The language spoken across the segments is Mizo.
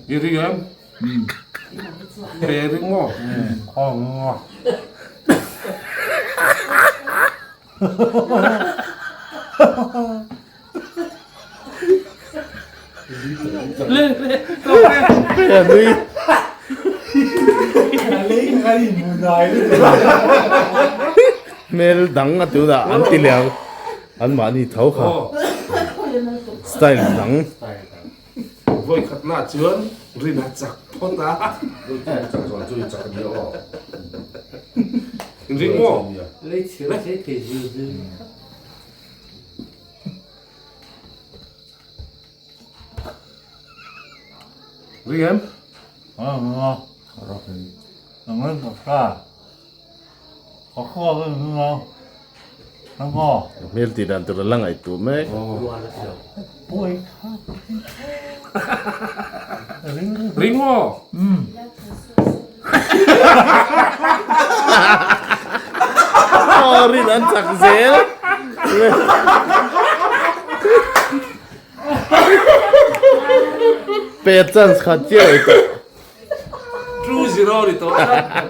I ring em? Pe ring maw? Hmel dang a tuna an ti leh ang an mahni tho kha style dang. Vawi khat na chuan rin a chak phawt a. Ring maw? Ring em? Hmel tih dan tur a la ngaihtuah mek. Ring maw? Aw rin an chak zel. Pe chance kha chiah i tawh. 2-0 ri tawh tlat.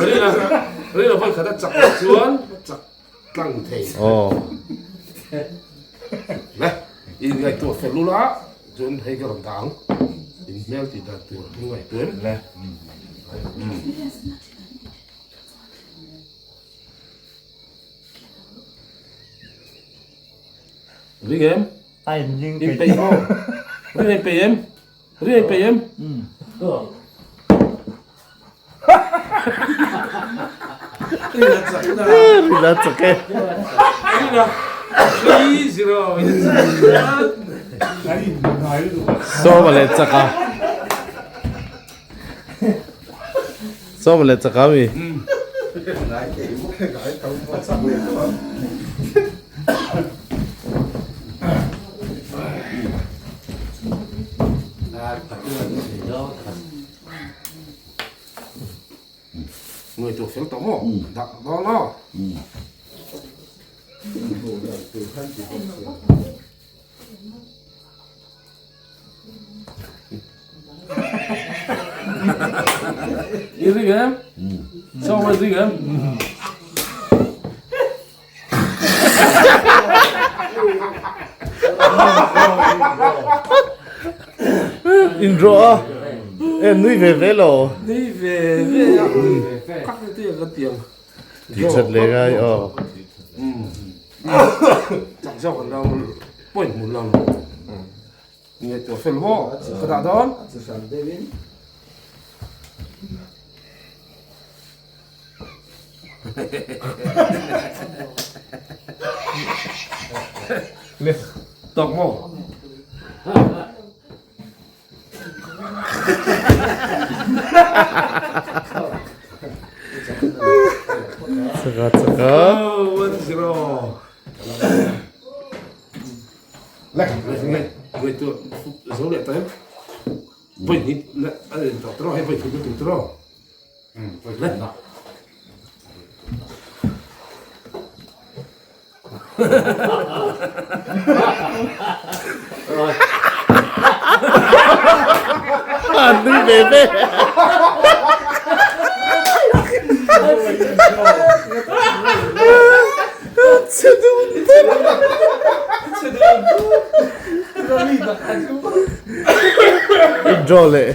Rina Rina vawi khat a chak loh chuan chak tlang thei. Aw. Le in ngaihtuah fel ula chuan hei ka rawn dah ang. In hmel tih dan tur in ngaihtuah em? Le. Ring em? In peih maw? Ring in peih em? Ring in peih em? Ring a chak na. Ring a chak e. Ring a 3-0. Sawma leh chak a. Sawma leh chak a mi. Người tu fel tawh maw? Dah dawn aw. I ring em? Sawma i ring em? In rawh a, e nui ve ve lo. Nui ve ve a, kak te ka tiang. Ti that leh ngai aw. Chak zawk an lo point hmun lo. Nge tuah fel maw? Ka dah dawn. Le tawk maw? Chaka chaka. Oh, 1-0. Le, le, le, le, tu, zo leh ta em? Voi hnih le a in tawh tawh hei voi thum na tu tawh le. An nui ve ve. Chhe dun der. In draw leh.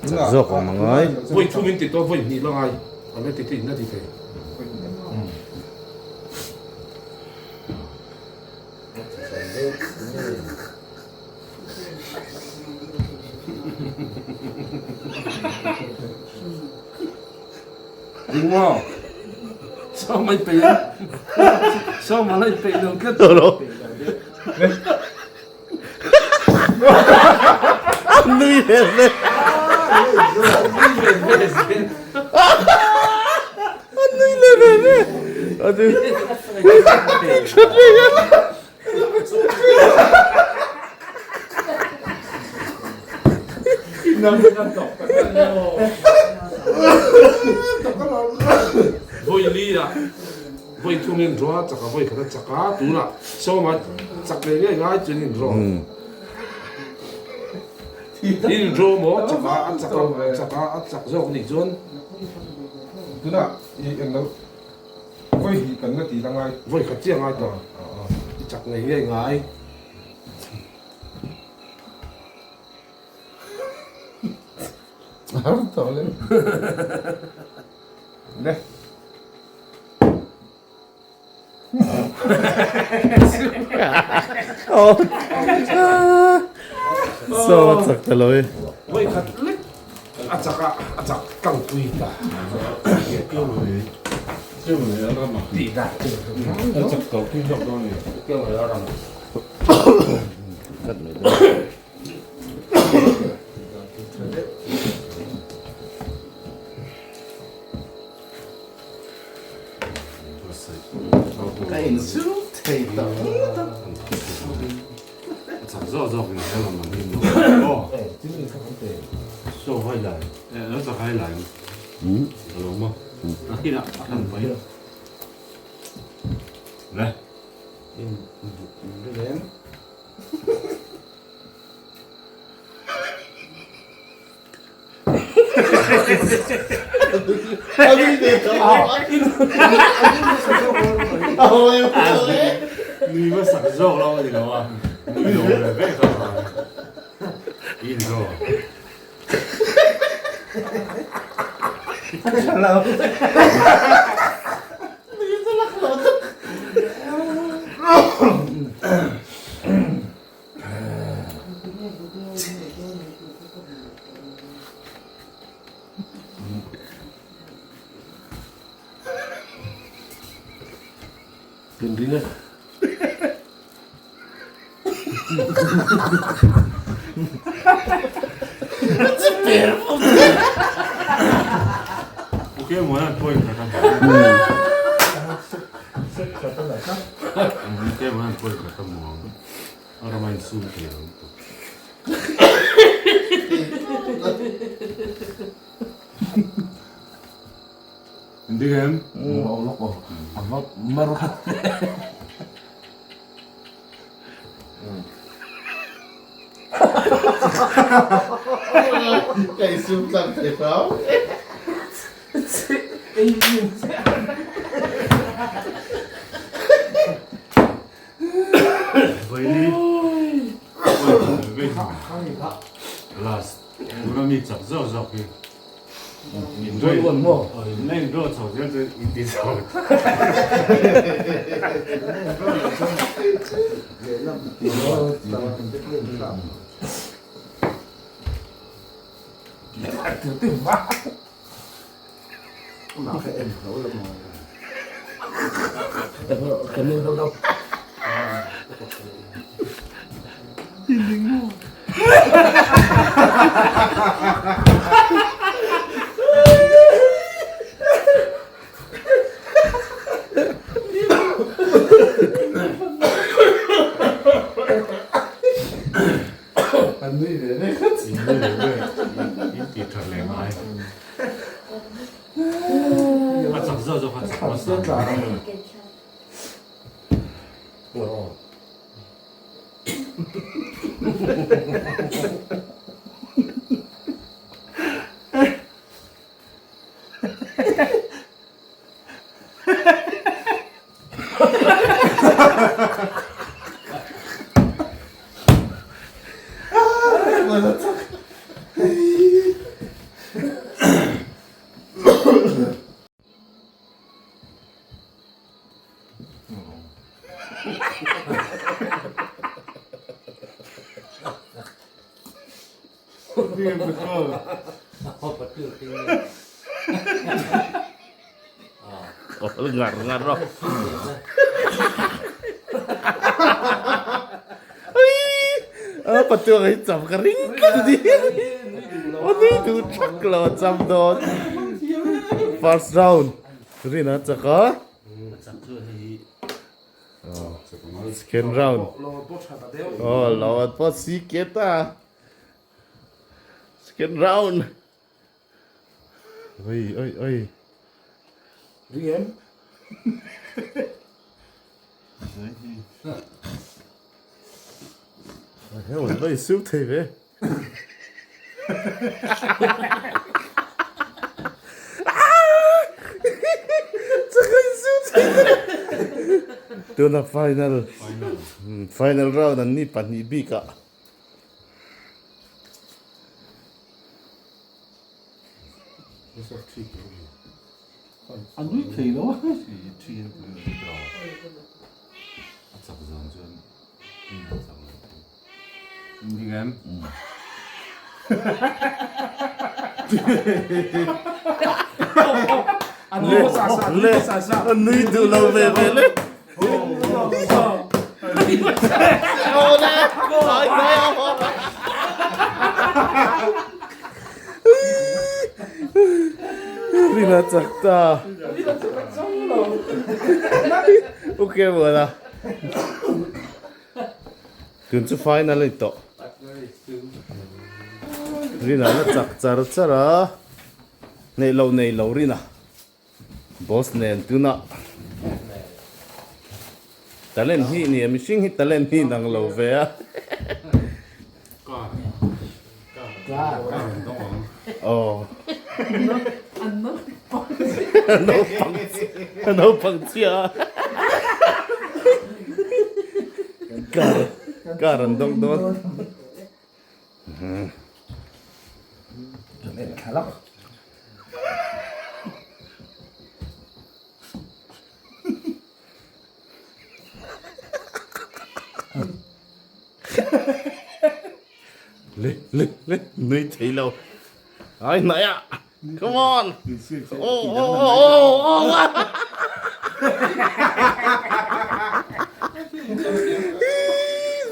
Chak zawk awm a ngai. Ding maw? Sawm ai peih a. Sawm a lai peih lo tlat. Nui ve ve. An nui leh ve ve. A nui. That ve hian. Vawi li ah vawi thum in draw a chak a vawi khat a chak a tunah sawma chak leh ngei ngai chuan in draw in draw maw chak a a chak a chak a a chak zawk nih chuan tunah i englo Vawi hnih kan la ti la ngai. Vawi khat chiah ngai tawh. I chak ngei ngei ngai. Har tawh le. Le. So a chak ta lo e. Vawi khat lek a chak a, a chak tlangpui ta. Tih dah chu a chak tlangpui zawk dawn a ni. Ka insum thei tawh ngawt a. Nui hmasak zawk lo a ni lo a, nui lo ve vek a in zawk. Inring a. Ok muan an point khat a Ok muan an point khat a muang. A rama insum thei lo lutuk. Indik em? A va mar khat. Ka insum tlang thei hram. Vaini Last tuna mi chak zawk zawk hi in draw chho zel chu in ti chho. An nui ve ve khat. In nui ve ve in ti that leh ngai. A chak zawk zawk a chak hmasa. Ngar ngar rawh. A patua hi cham ka ring tlat a ni. A nui Tu thak lo a cham dawn. First round Rina chak a. Second round. Oh, lo an pawh si ke ta. Second round. Oi oi oi. Ring em? Hei vai siu thei ve. Tuna final final round an ni pahnih bikah. A nui thei lo a. A chak zan chuan a chak lo. Ding em? Le a nui duh lo ve ve le. Rina chak ta. Ok buan a. Tun chu final a ni tawh. Rina la chak char char a. Neih lo nei lo Rina. Boss nen tunah talent hi nia mihring hi talent hi nang lo ve a. Aw. Naupang naupang chhia a. Car car an dawng dawn. Le le le nui thei lo ai hnai ah come on oh oh oh oh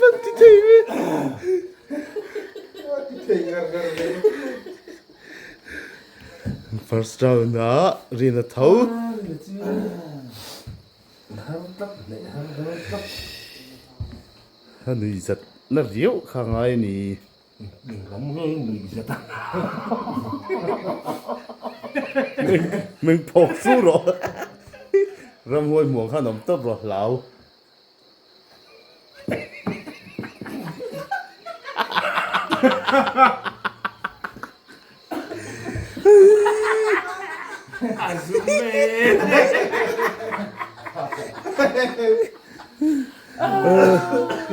van ti thei ve First round ah rin a tho. A nui zat na riau kha ngai a ni. Meng phawk chu rawh. Ramhuai hmuh ang khan awm tawp rawh hlau.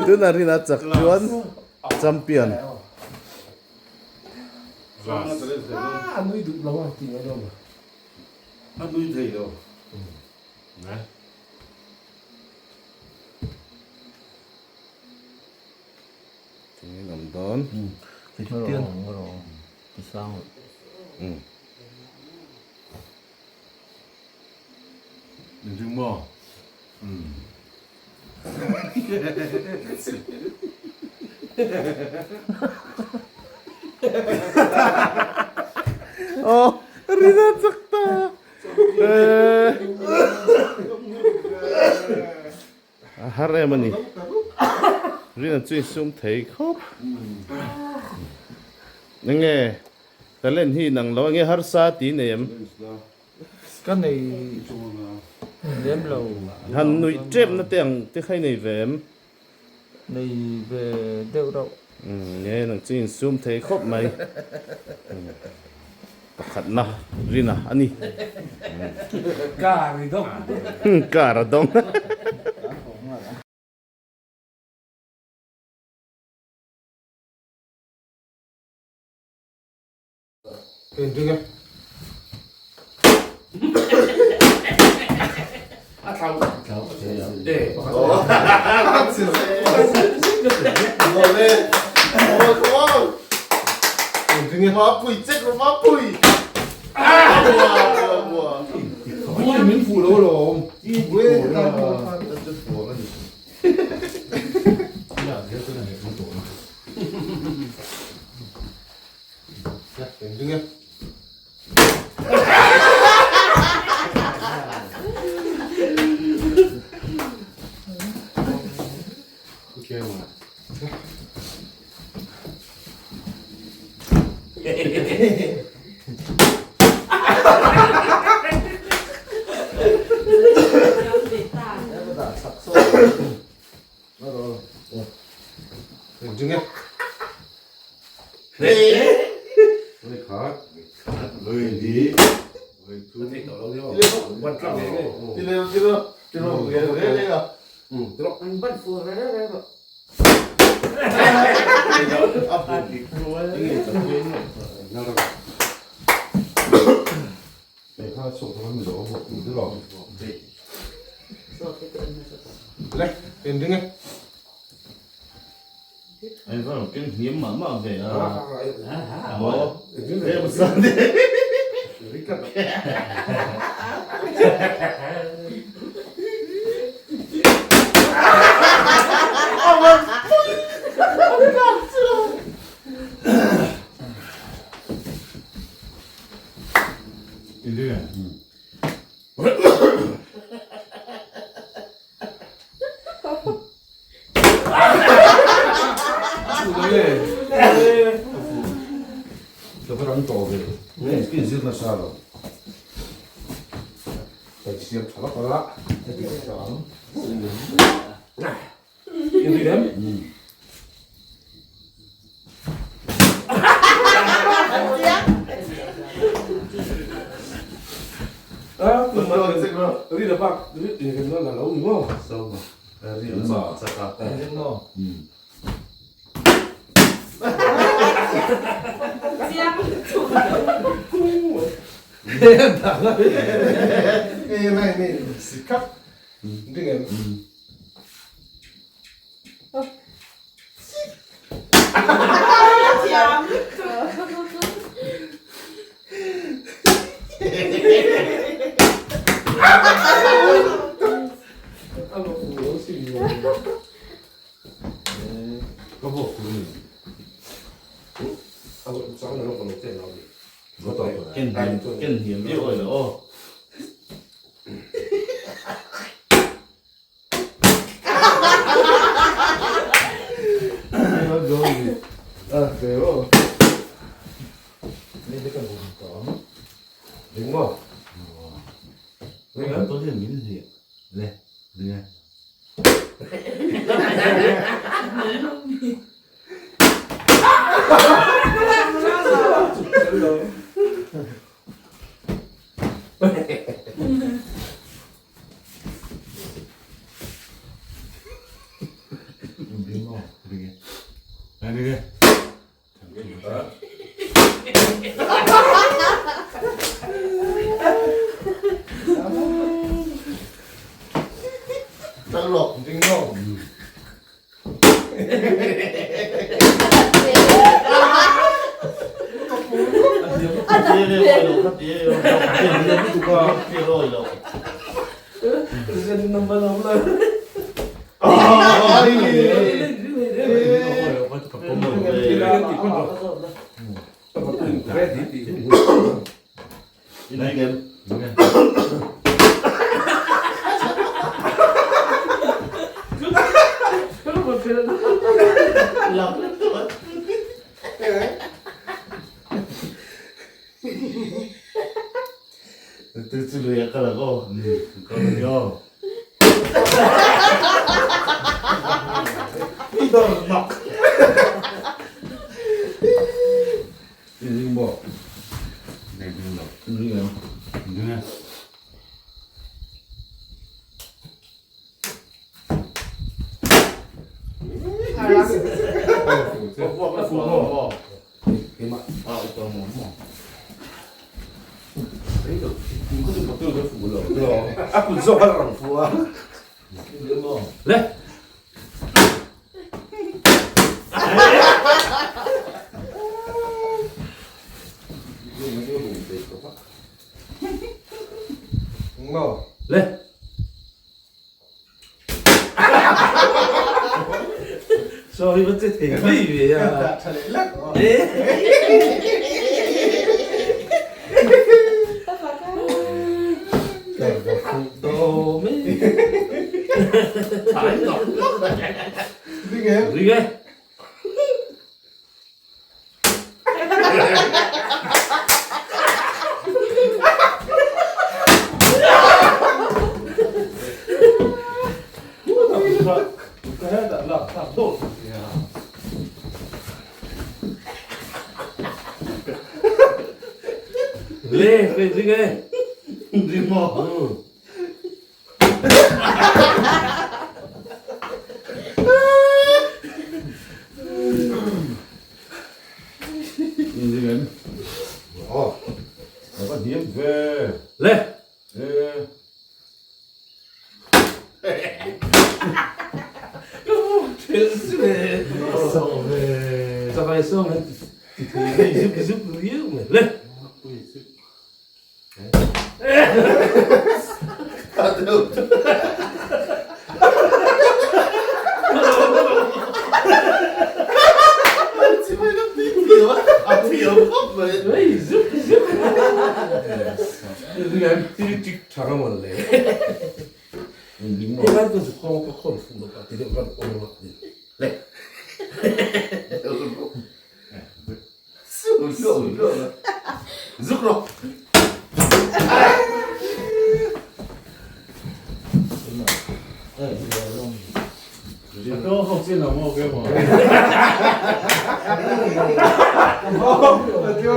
Tuna rina chak chuan champion. A nui duh lo a tih a lo. A nui thei lo. Tingin awm dawn. Aw rina chak ta. A har em a ni. Rina chu insum thei khawp. Enge talent hi nang lo enge harsa tih nei em? Ka nei lem lo. Han nuih tep na te ang te kha i nei ve em? Nei ve deuh rauh. Nge nang chu insum thei khawp mai. Pakhatna Rina a ni. Car i dawng. Car a dawng. Min fuh lo alawm. Eng ding e. Sorry, vẫn chưa thể vì à. Ring em? Ring e. Le, ring e. Ring maw? Le. Le. Zuk rawh.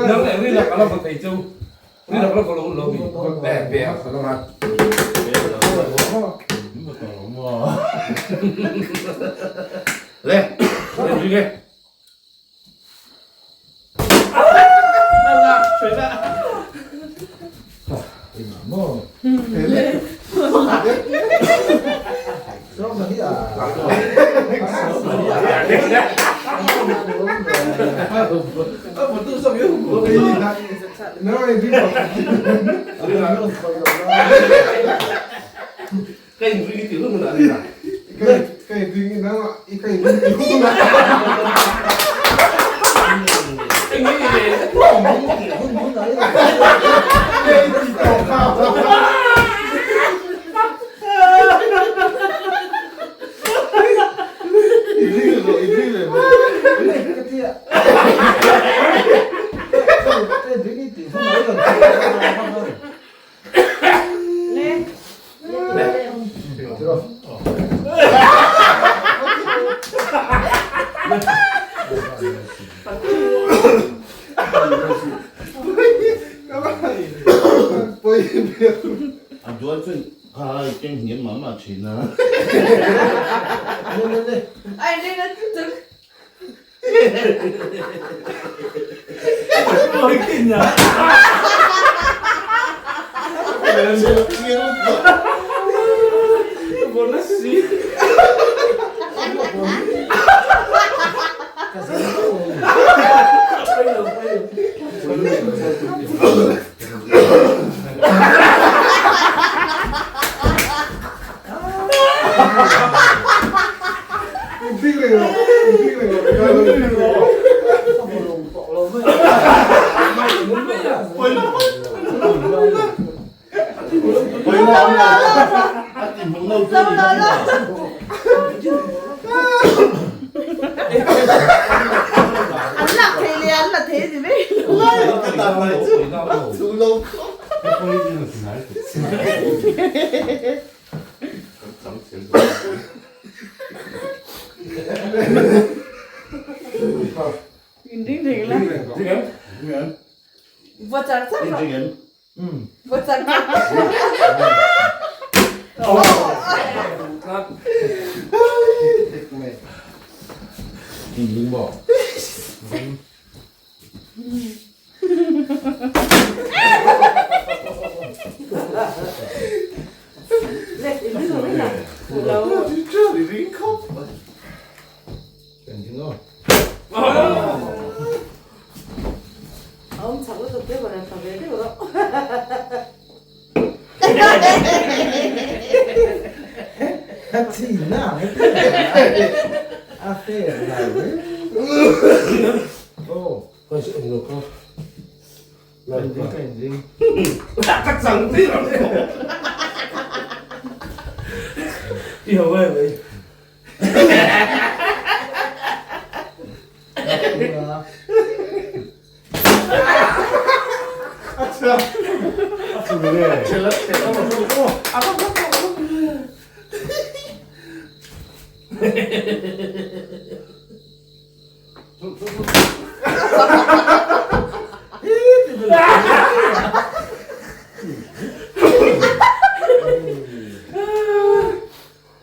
Nang leh ri lak a la va thei chu. Ri lak la va lo lo mi. Be be a kha la. Le. Le ri le. A dual chuan kha keng hniam mah mah thin a. An lak thei le an la thei ni mai lo. Inring reng la. Va char char rawh. Va char char. Le inring lo mai na. Lo. Awm chak lutuk te rawn tha ve deuh rawh. Ka chang tir ang. I ho em mai.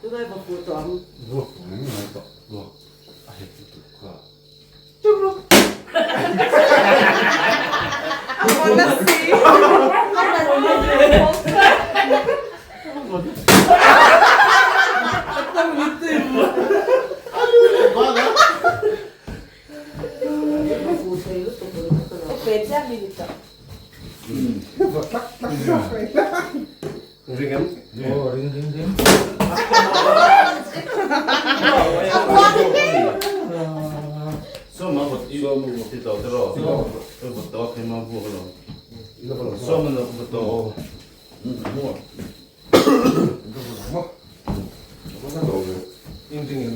Tunai va fuh tawh ang. Ring em? Oh, ring ring ring. So ma bot i ti to te ro. Bot to khi ma bu lo. So ma no bot to. In ring em?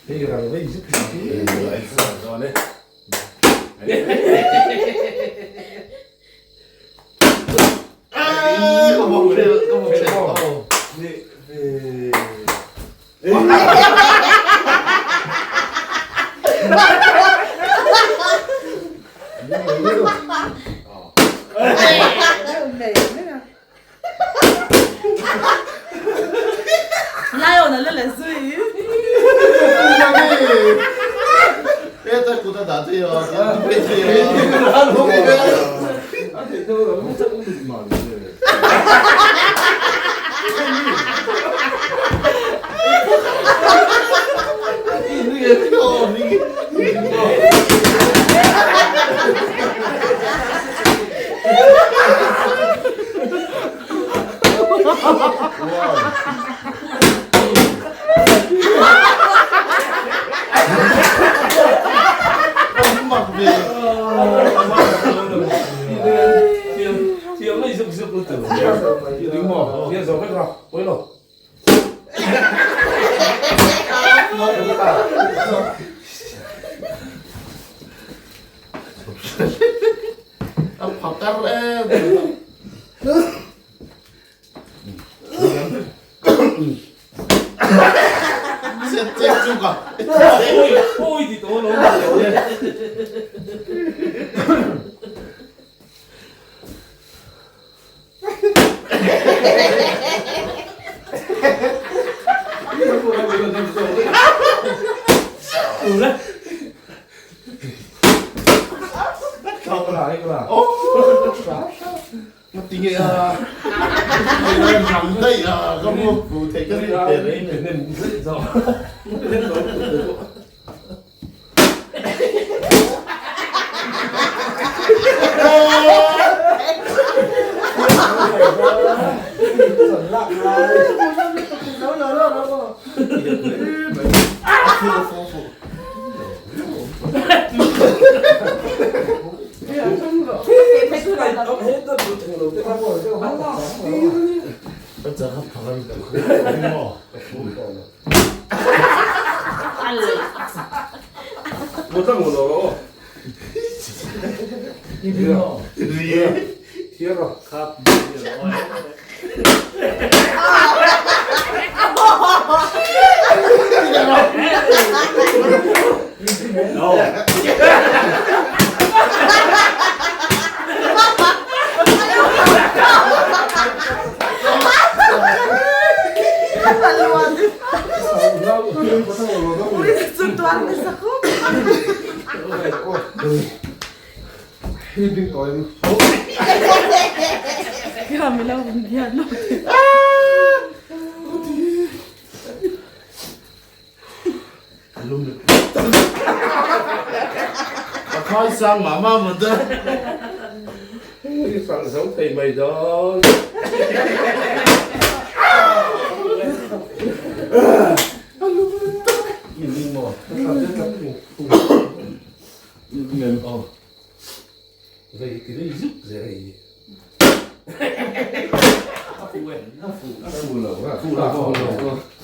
Hei rang vei zuk hi. Lion a la la zui. Thiam mai zuk zuk lutuk. Ding maw? Thiam zo vek rawh. Pawi lo. Pawi ti tawh lo. Fu e. A fu lo. Fu lo fu lo.